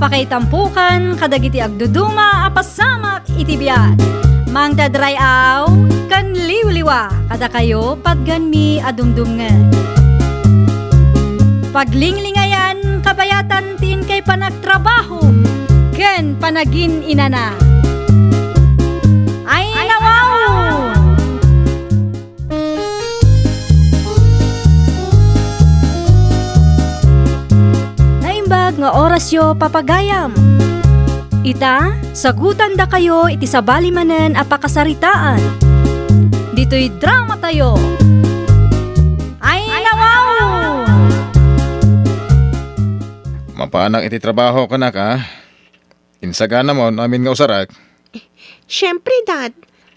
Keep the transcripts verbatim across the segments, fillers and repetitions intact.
Pakaitampokan kadagiti agduduma a pasamak iti biag. Mangted ray-aw ken liwliwa kadakayo patganmi a dumdumngeg. Paglinglingayan kabayatan ti inkay panagtrabaho ken panagin-inana. Ay, nawaw! Naimbag nga orasyo, papagayam. Ita, sagutandakayo iti sabali manen a pakasaritaan. Ditoy dramatayo. Ay, nawaw! Mapanak iti trabaho, kanak, a? Insaganam no amin nga usarek? Siempre, Dad.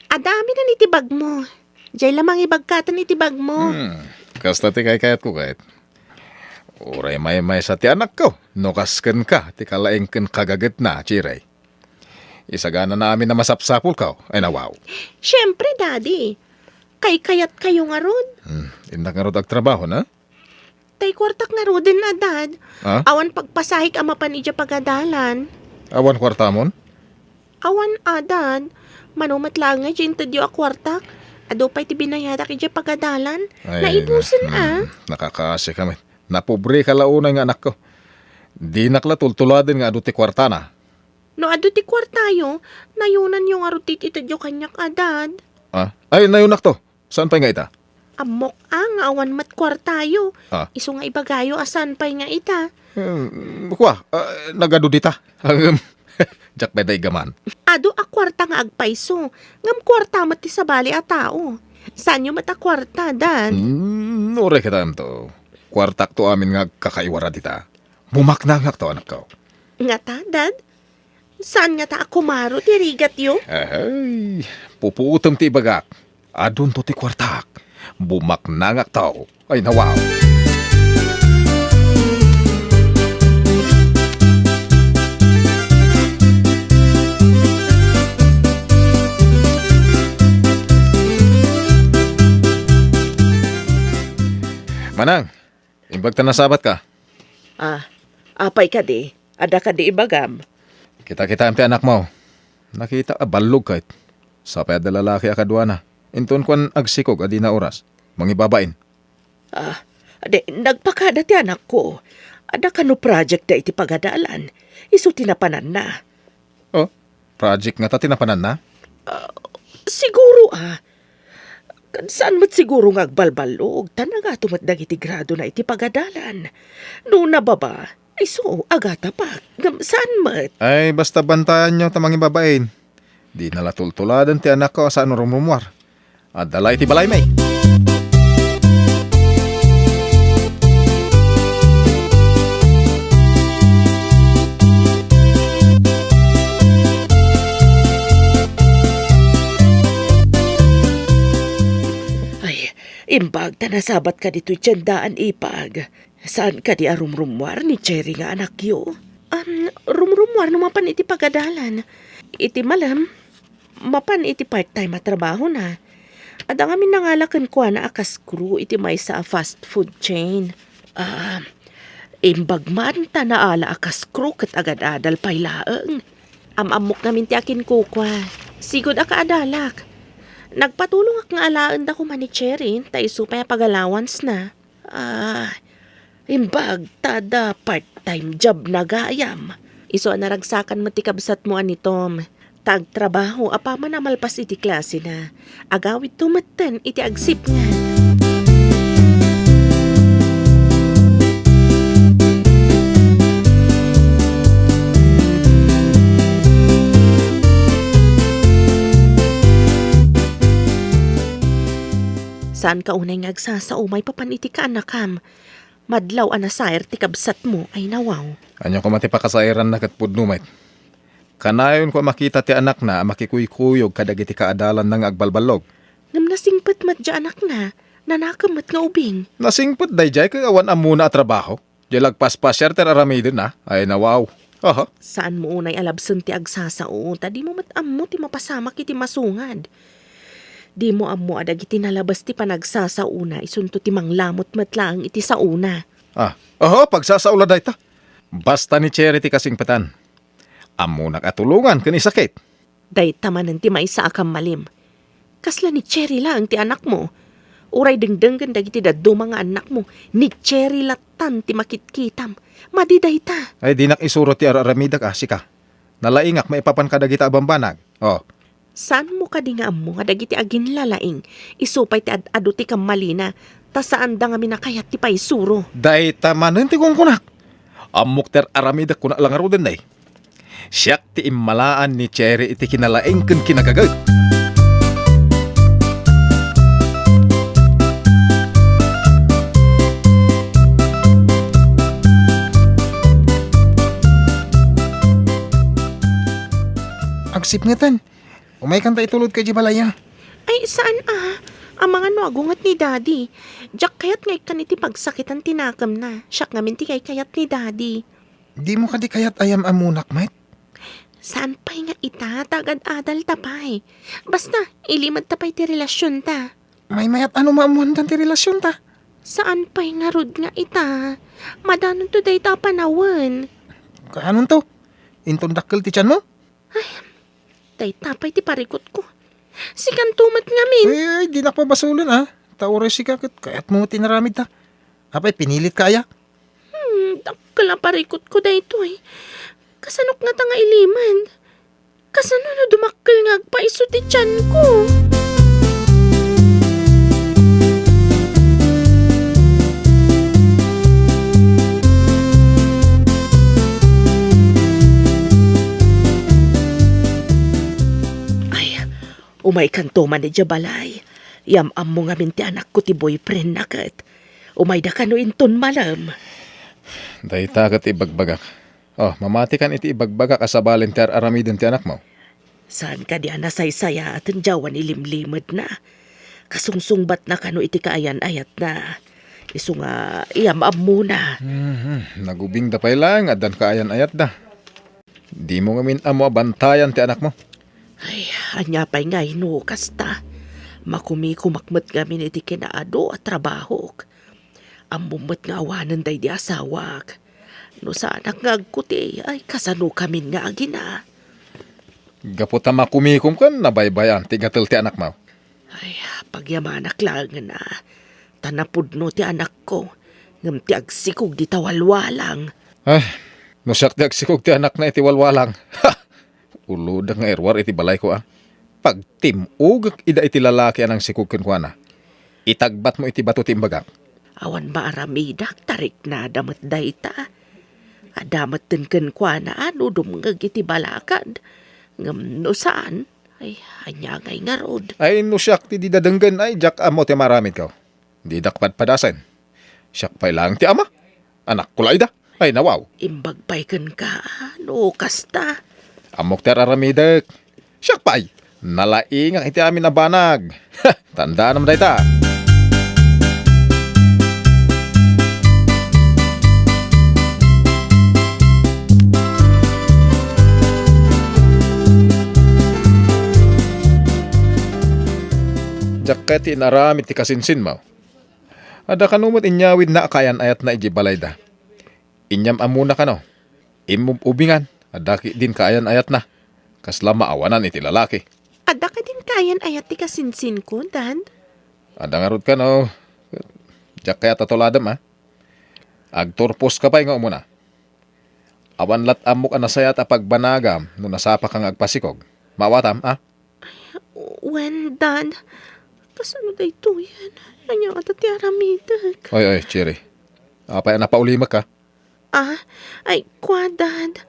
Adda amin iti bagmo. Jay la mangibagkaten iti bagmo. Hmm, kasta ti kaykayatko ket. Uray maymaysa ti anakko, no kas kenka ti kalaing ken kagagetna, Chiray. Isaganana amin a masapsapulko, ay nawaw. Siempre, Daddy. Kaykayatkayo ngarud. Hmm, innak ngarud agtrabaho, na? Tay kuartak ngaruden a, Dad. Ah? Awan pagpasahek a mapan idiay pagadalan. Awan kuartamon? Awan a, Dad. Mano met laeng nga intedyo a kuartak. Adu pay ti binayadak idiay pagadalan. Ay, naibusen, na, a. Hmm, nakakaasi ka met. Napobre ka la unay nga anakko. Dinak la tultuladen nga adu ti kuartana. No adu ti kuartayo, nayonanyo ngarud ti itedyo kaniak a, Dad. Ah? Ay, nayonakto. Saan pay nga ita? Ammok a nga awan met kuartayo. Ah. Isu nga ibagayo a saan pay nga ita. Hmm, kua, ah, nagadu dita. Agem, diak pay naigaman. Adu a kuarta nga agpayso, ngem kuarta met ti sabali a tao. Saanyo met a kuarta, Dad? Hmm, uray kitaem to. Kuartakto amin nga agkakaiwara dita. Bumaknangakto, anakko. Ngata, Dad? Saan ngata a kumaro ti rigatyo? Ay, pupuotem ti ibagak. Adunto ti kuartak. Bumaknangakto. Ay, nawaw. Manang, imbag ta nasabat ka. Ah, apay kadi? Adda kadi ibagam? Kita-kitaem ti anakmo. Nakita a ballog ket. Sapay adda lalaki a kaduana. Inton kuan agsikog a dina oras. Mangibabain. Ah, di, nagpakada ti anakko. Adda kano project da iti pagadalan. Isu ti napananna. Oh, project ngata ti napananna? Ah, siguro, ah. Ken saan met siguro nga agbalballog, ta nagato met dagiti gradona iti pagadalan. No nababa, isu, agatapak, ngem saan met. Ay, basta bantayanyo ta mangibabain. Dina la tultuladen ti anakko a saan a rumrumuar. Adda la iti balaymi. Ay, imbag ta nasabat ka ditoy tiendaan, ipag. Saan kadi a rumrumuar ni Cherry nga anakyo? Um, rumrumuar no mapan iti pagadalan. Iti malem, mapan iti part-time a trabahona. Adda ngamin nangala kenkuana a kas crew iti maysa a fast food chain. Ah, imbag man ta naala a kas crew ket agad-adal pay laeng. Am-ammok ngamin ti akinkukua. Sigud a kaadalak. Nagpatulongak nga alaenda koma ni Cherry, ta isu pay a pag-allowance na. Ah, imbag ta adda part-time job na gayam. Isu a naragsakan met ti kabsatmo a ni Tom. Ta agtrabaho apaman a malpas iti klasena. Agawidto metten iti agsipnget. Saanka unay nga agsasao maipapan iti kaanakam? Madlaw a nasair ti kabsatmo, ay nawaw. Ania koma ti pakasairanna ket pudno met? Kanayonko a makita ti anakna a makikuykuyog kadagiti kaadalanna nga agbalballog. Ngem nasingpet met diay anakna, nanakem met nga ubing. Nasingpet daydiay ket awan ammona a trabaho. Diay la agpaspasiar ti ar-aramidenna, ay nawaw. Aha. Saanmo unay a labsen ti agsasao, ta dimo met ammo ti mapasamak iti masungad. Dimo ammo a dagiti nalabas ti panagsasaona isunto ti manglamut met laeng iti saona. Ah, oho, pagsasao la dayta. Basta ni Cherry ti kasingpetan. Ammonak a tulongan ken isakit. Dayta manen ti maysa a kammalim. Kasla ni Cherry laeng ti anakmo. Uray dengdenggen dagiti dadduma nga annakmo, ni Cherry lattan ti makitkitam. Madi dayta. Ay, dinak isuro ti ar-aramidek a, sika. Nalaingak maipapan kadagita a bambanag. Oh. Saanmo kadi nga ammo nga dagiti aginlalaing isu pay ti ad-adu ti kammalina, ta saanda ngamin a kayat ti paisuro? Dayta manen ti kunkunak. Ammok ti ar-aramidek, kunak la ngaruden, day. Siak ti immalaan ni Cherry iti kinalaing ken kinagaget. Agsipngetan. Umaykanta itulodka idiay balay a. Ay, saan a? Amangan no agunget ni Daddy. Diak kayat nga ikkan iti pagsakitan ti nakemna. Siak ngamin ti kaykayat ni Daddy. Dimo kadi kayat a yam-ammonak met? Saan pay nga ita, ta agad-adalta pay. Basta, ilimedta pay ti relasionta. Maymayat a no maammoankan ti relasionta. Saan pay ngarud nga ita? Madanonto dayta a panawen. Kaanonto? Inton dakkel ti tianmo? Ay, dayta pay ti parikutko. Sikanto met ngamin. Ay, ay, dinak pabasolen a. Ta uray sika ket kayatmo met ti inaramidta. Apay, pinilitka aya? Hmm, dakkel a parikutko daytoy. Kasanok ngata nga ilimed? Kasano no dumakkel nga agpaiso ti tianko? Ay, umaykanto man idiay balay. Yam-ammo ngamin ti anakko ti boyfriendna ket. Umayda kano inton malem. Dayta ket ibagbagak. Oh, mamatikan iti ibagbagak a sabalen ti ar-aramiden ti anakmo. Saan kadi a nasaysayaaten ti awan ilimlimedna? Kasungsungbatna kano iti kaayan-ayatna. Isu nga, iyam-ammona. Mhm. Nagubingda pay laeng, addan kaayan-ayatda. Dimo ngamin ammo a bantayan ti anakmo? Ay, ania pay ngay no kasta? Makumikumak met ngamin iti kinaadu a trabahok. Ammom met nga awanen daydi asawak. No saanak nga agkuti, ay kasano kamin nga agina? Gapu ta makumikom ken nabaybay-an ti gatel ti anakmo. Ay, pagyamanak laengen a. Ta napudno ti anakko, ngem ti agsikog dita walwalang. Ay, no siak ti agsikog ti anakna iti walwalang. Ha! Ulodek nga iruar iti balayko a. Pagtim-ogek ida iti lalaki a nangsikog kenkuana. Itagbatmo iti bato ti imbagak. Awan maaramidak, ta riknada met dayta. Adda metten kenkuana a no dumngeg iti balakad. Ngem no saan, ay, ania ngay ngarud? Ay, no siak ti dida denggen, ay, diak ammo ti maaramidko. Didak padpadasen. Siak pay laeng ti ama. Anakko la ida. Ay, nawaw. Imbag pay kenka, no kasta. Ammok ti ar-aramidek. Siak pay. Nalaingak iti amin a banag. Tandaanam dayta. Diak kayat ti inaramid ti kasinsinmo. Adda kano met inyawidna a kaayan-ayatna idiay balayda. Inyam-ammona kano. Immub-ubingan, adda ketdin kaayan-ayatna. Kasla maawanan iti lalaki. Adda ketdin kaayan-ayat ti kasinsinko, Dad? Adda ngarud kano. Diak kayat a tuladem, a. Agturposka pay nga umuna. Awan lat-ammok a nasayaat a pagbanagam no nasapaka nga agpasikog. Maawatam, a? Wen, Dad. Kasano daytoyen? Ania ngata ti aramidek? Oy, oy, Cherry. Apay a napaulimek, a? Ah, ay, kua, Dad.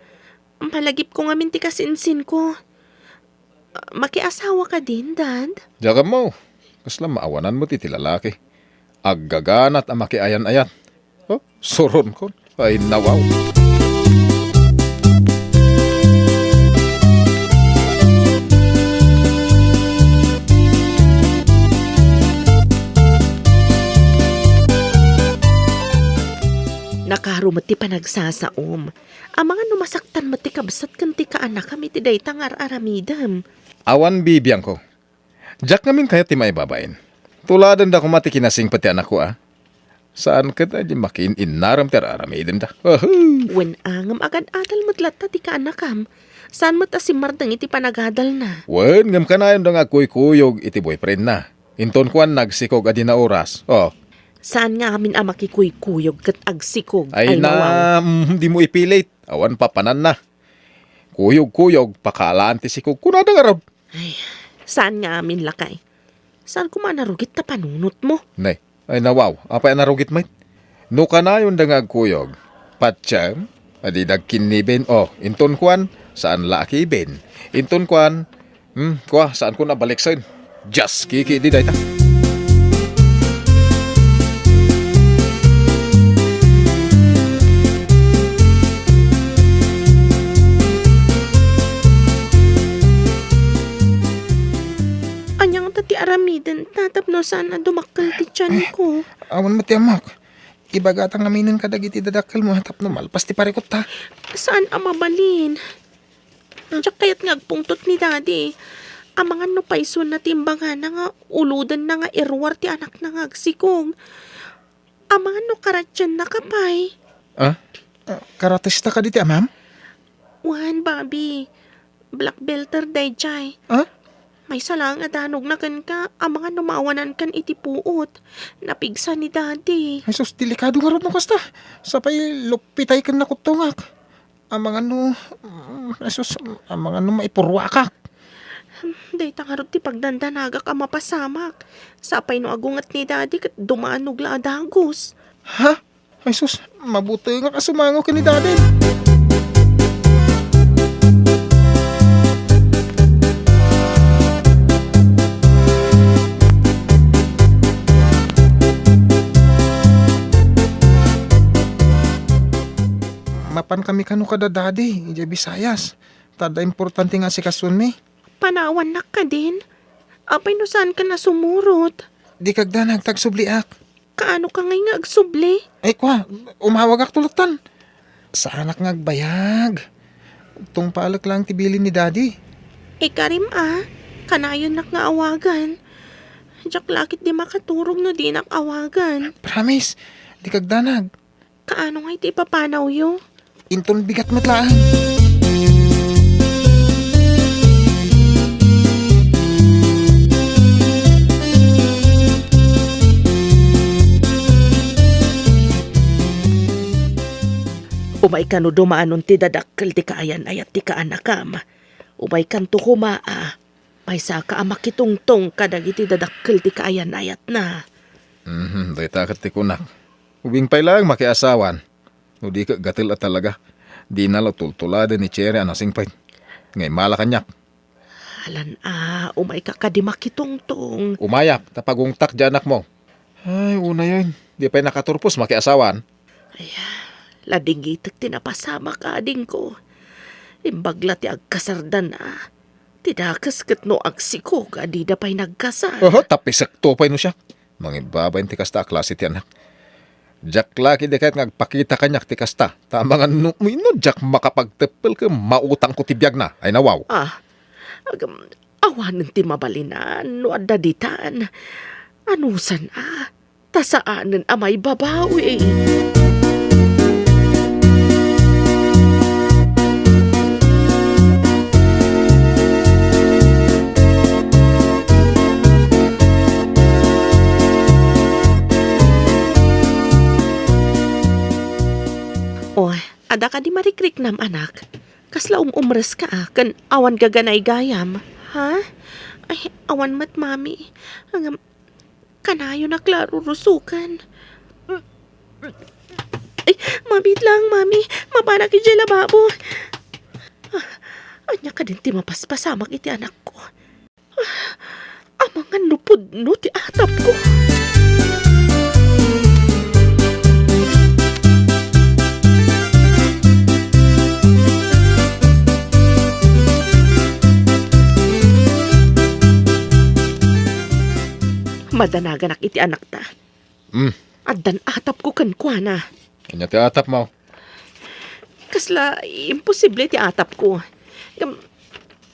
Malagipko ngamin ti kasinsinko. Makiasawa kadin, Dad? Diak ammo. Kasla maawanan met iti lalaki. Aggaganat a makiayan-ayat. Oh, suronkon. Ay, nawaw. Nakaro met ti panagsasaom. Amangan no masaktan met ti kabsat ken ti kaanakam iti dayta nga ar-aramidem. Awan bibiangko. Diak ngamin kayat ti maibabain. Tuladenda koma ti kinasingpet ti anakko, a. Saan ket a di makiin-innarem ti ar-aramidenda. Ahu! Wen a, ngem agad-adal met latta ti kaanakam. Saan met a simmardeng iti panagadalna. Wen, ngem kanayonda nga agkuykuyog iti boyfriendna. Inton kuan, nagsikog a di naoras. Oh. Saan nga amin a makikuykuyog ket agsikog? Ay, ay, na, nawaw. Mm, di mo ipilit. Awan papananna. Kuyog-kuyog, pakaalaan ti sikog. Kunada ngarud. Ay, saan nga amin, lakay? Saan koma a narugit ta panunotmo? Nay, ay, nawaw, apay a narugit met? No kanayonda nga agkuyog, patiem, a di dagkinniben, oh, inton kuan, saan la a kiben. Inton kuan, hmm, kua, saan ko nabaliksen. Just kiki di dayta. Ania ngata ti aramiden ta tapno saan a dumakkel ti tianko? Awan met ti ammok. Ibagata ngaminen kadagiti dadakkelmo tapno malpas ti parikutta. Saan a mabalin? Diak kayat nga agpungtot ni Daddy. Amangan no paysuenna ti imbagana nga ulodenna nga iruar ti anakna nga agsikog. Amangan no karatiennaka pay. Ah? Ah, karatista kadi ti amam? Wen, Bobby. Black belter daydiay. Ah? Maysa laeng a danogna kenka, amangan no maawanankan iti puot. Napigsa ni Daddy. Ay sus, delikado ngarud no kasta. Sapay luppitay ken nakuttongak. Amangan no, mm, ay sus, amangan no maipurruakak. Dayta ngarud ti pagdandanagak a mapasamak. Sapay no agunget ni Daddy ket dumanog la a dagus. Ha? Ay sus, mabutengak a sumango ken ni Daddy. Mapan kami kano kada Daddy, idiay Visayas. Ta adda importante nga asikasuenmi. Panawannak kadin? Apay no saanka a sumurot? Dika agdanag ta agsubliak. Kaanoka ngay nga agsubli? Ay, kua, umawagak tulatan. Saanak nga agbayag. Tungpalek laeng ti bilin ni Daddy. Ikarim a, kanayonnak nga awagan. Diak la ket di makaturog no dinak awagan. Promise, dika agdanag. Kaano ngay ti ipapanawyo? Inton bigat met laeng. Umay kano dumaanon ti dadakkel ti kaayan-ayat ti kaanakam. Umay kanto koma a Maysaka a makitungtong kadagiti dadakkel ti kaayan-ayatna. Mhm, dayta ket ti kunak. Ubing pay laeng makiasawan. No di ket gatel a talaga. Dina la tultuladen ni Cherry a nasingpet. Nga immala kaniak. Alan a, umayka kadi makitungtong. Umayak, ta pagungtak ti anakmo. Ay, unayen, di pay nakaturpos makiasawan. Ay, ladingitek ti napasamak, adingko. Imbag la ti agkasardana. Ti dakes ket no agsikog a dida pay nagkasar. Oho, tapisekto pay no siak. Mangibabain ti kasta a klase ti anak. Diak la ketdi kayat nga agpakita kaniak ti kasta. Ta amangan no, no diak makapagteppel ken mautangko ti biagna. Ay nawaw. Ah, agam, awanen ti mabalinan no adda ditan. Anusan a, ta saanen a maibabawi. Oh, adda kadi marikriknam, anak? Kasla um-umres ka, ah, ken awan gaganaygayam, ha? Ay, awan met, Mami. Ngem, kanayon a klaro rusukan. Ay, mabiit lang, Mami. Mapanak idiay lababo. Ah, ania kadin ti mapaspasamak iti anakko? Amangan no pudno ti atapko. Madanaganak iti anakta. Hmm. Addan atapko kenkuana. Ania ti atapmo? Kasla imposible ti atapko. Ngem,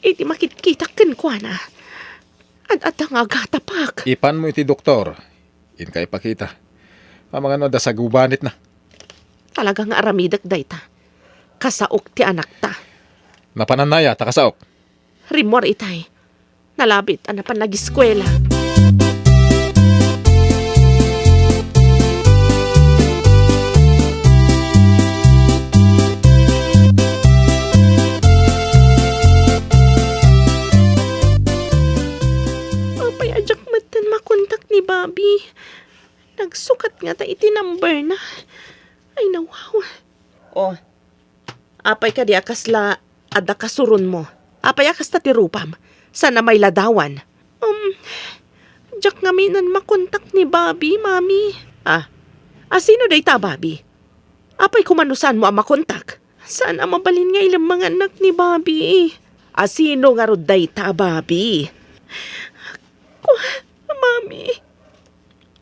iti makitkitak kenkuana, ad-adda nga agatapak. Ipanmo iti doktor. Inka ipakita. Amangan no adda sagubanitna. Talaga nga aramidek dayta. Kasaok ti anakta. Napananna aya ta kasaok? Rimmuar itay. Nalabit a napan nagiskuela. Apay a diak metten makontak ni Bobby? Nagsukat ngata iti number na. Ay, nawaw. Oh, apay kadi a kasla adda kasuronmo? Apay a kasta ti rupam? Saan a mailadawan? Um, diak ngamin a makontak ni Bobby, Mami. Ah, a sino dayta a Bobby? Apay koma no saanmo a makontak? Saan a mabalin nga ilemmangannak ni Bobby? A sino ngarud dayta a Bobby? Ko, Mami,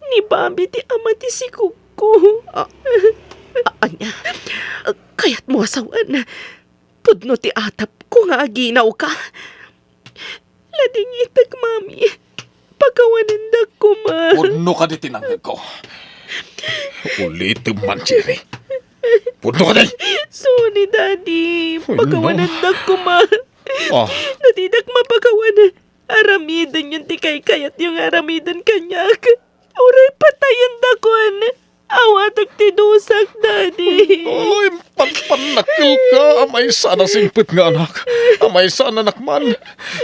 ni Bobby ti ama ti sikogko. Ah, a-, ania? Kayatmo a sawen? Pudno ti atapko nga aginawka. Ladingitek, Mami. Pakawanendak koma. Pudno kadi ti nangngegko. Ulitem man, Jerry. Pudno kadi. Sorry, Daddy. Ay, no. Pakawanendak koma. Ah. No didak mapakawan, aramidenyon ti kaykayatyo nga aramiden kaniak. Uray patayendakon. Awatek ti dusak, Daddy. Ay, panpannakilka a maysa a nasingpet nga anak, a maysa a nanakman.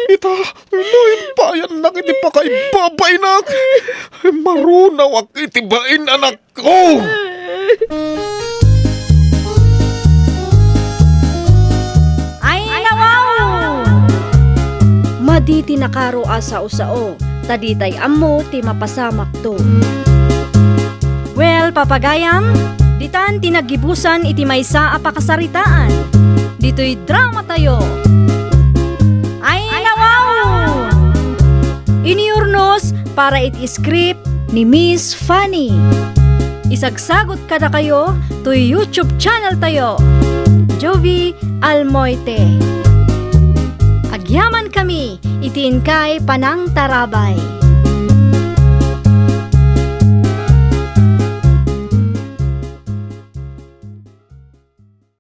Ita, no impayannak iti pakaibabainak, marunawak iti bain, anakko. Ay, nawaw! Madi ti nakaro a sao-sao, ta ditay ammo ti mapasamakto. Well, papagayam, ditan ti naggibusan iti maysa a pakasaritaan. Ditoy dramatayo. Ay, nawaw! Iniurnos para iti script ni Miss Fanny. Isagsagot kadakayo toy YouTube channel tayo, Jovie Almoite. Agyaman kami iti inkay panangtarabay.